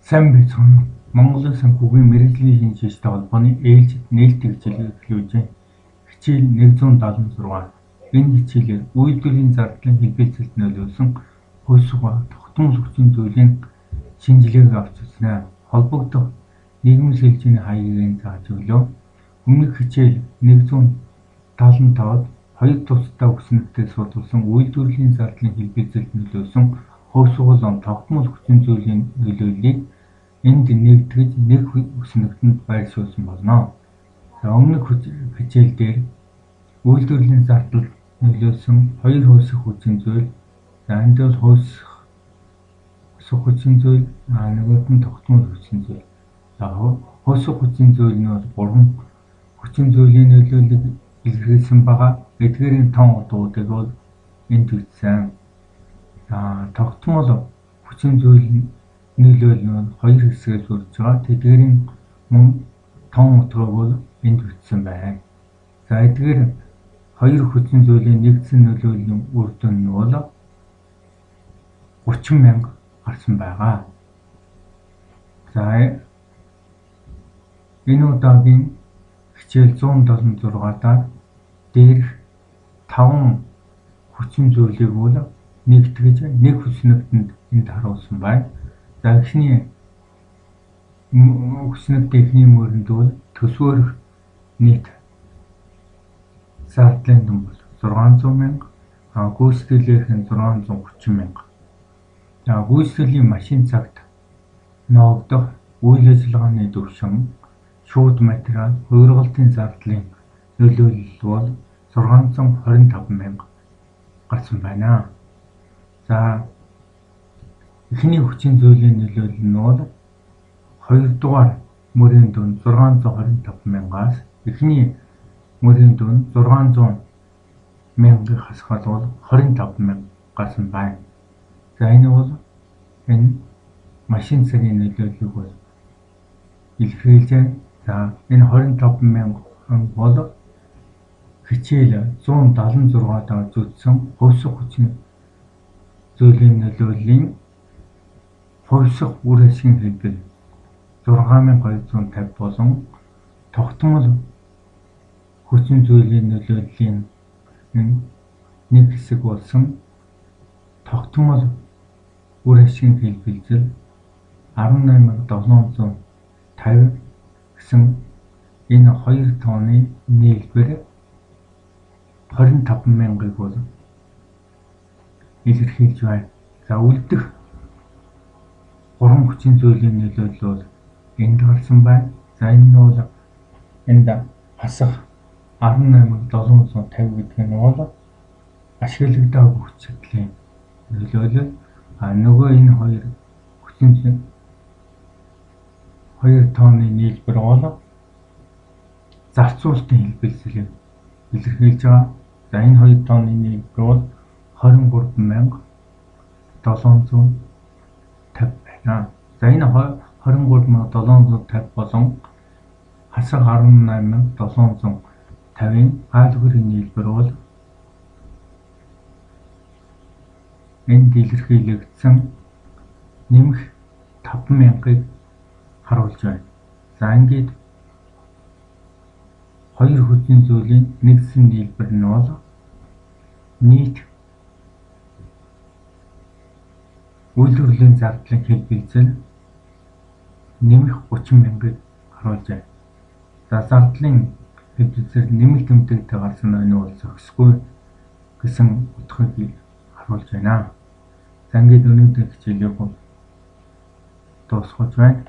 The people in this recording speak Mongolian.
Сайн байцгаана уу? Монголын санхүүгийн мэргэжлийн шинжээчтэй холбооны ээлжит нээлттэй хичээлийг эхлүүлж байна. Хичээл 176. Энэ хичээлээр үйлдвэрлэлийн зардлын хэлбэлзэлд нөлөөлсөн хувьсга тогтмол хүчин зүйлийн шинжилгээг авч үзнэ. Холбогдох нийгмийн шилжээний хаягийг зааж өглөө. Өмнөх хичээл 175-д хоёр тусдаа үгснэгтээ судалсан үйлдвэрлэлийн зардлын хэлбэлзэлд нөлөөлсөн хувьсга болон тогтмол хүчин зүйлийн нөлөөллийг энд нэгтгэж нэг үгснэгтэнд байршуулсан болно. За өмнөх хичээл дээр үйлдвэрлэлийн зардалд нөлөөлсөн хоёр хувьсах хүчин зүйл, за энд бол хувьсах хүчин зүйл, нөгөөд нь тогтмол хүчин зүйл. За хувьсах хүчин зүйл нь бол гурван хүчин зүйлийн нөлөөллийг илэрхийлсэн байгаа. Эдгээрийн тон утгуудыг бол энд бичсэн. За тогтмол хүчин зүйл нөлөөлөл нь хоёр хэсгээс бүрдэж байгаа. Тэдгээрийн мөн тон утгыг бол энд бичсэн байна. За эдгээр хоёр хүчин зүйлийн нэгдсэн нөлөөллийн үр дүн нь бол 30,000 гарсан байгаа. За энэ удаагийн хичээл 176 даар дээрх 5 хүчин зүйлийг бол нэгтгэж нэг хүснэгтэнд энд харуулсан байна. За эхний хүснэгтийн эхний мөрөнд бол төсвөөрөх нийт зардлын дүн бол 600,000, гүйцэтгэлийнх нь 630,000. За гүйцэтгэлийн машин цагт ноогдох үйл ажиллагааны түвшин, шууд материал, хувиргалтын зардлын нөлөөлөл бол 625,000 гарсан байна. За эхний хүчин зүйлийн нөлөөлөл нь бол хоёрдугаар мөрийн дүн 625,000-аас эхний мөрийн дүн 600,000-ыг хасахад бол 25,000 гарсан байна. За энэ бол энэ машин цагийн нөлөөллийг бол илэрхийлж байна. За энэ 25,000 бол хичээл 176 даар зүйцсэн хувьсах хүчин зүйлийн нөлөөллийн хувьсах үр ашигын хэлбэр 6,250 болон тогтмол хүчин зүйлийн нөлөөллийн нэг хэсэг болсон тогтмол үр ашигын хэлбэлзэл 18,750 гэсэн энэ хоёр тооны нийлбэр 25,000-ыг бол илэрхийлж байна. За үлдэх гурван хүчин зүйлийн нөлөөлөл бол энд гарсан байна. За энэ нь бол энд хасах 18,750 гэдэг нь бол ашиглагдаагүй хүч чадлын нөлөөлөл. А нөгөө энэ хоёр хүчин хоёр тооны нийлбэр бол зарцуулалтын хэлбэлзлийг илэрхийлж байгаа. За энэ хоёр тооны нийлбэр бол 23,750 байна. За энэ 23,750 болон хасах 18,750-ын гаалварын нийлбэр бол энд илэрхийлэгдсэн нэмэх 5,000-ыг харуулж байна. За ингээд хоёр хүчин зүйлийн нэгдсэн нийлбэр нь бол нийт үйлдвэрлэлийн зардлын хэлбэлзэл нэмэх 30,000-ыг харуулж байна. За зардлын хэлбэлзэл нэмэлт тэмдэгтээ гарсан нь бол зохисгүй гэсэн утгыг харуулж байна. За ингээд өнөөдөр хичээлийг дуусгаж байна.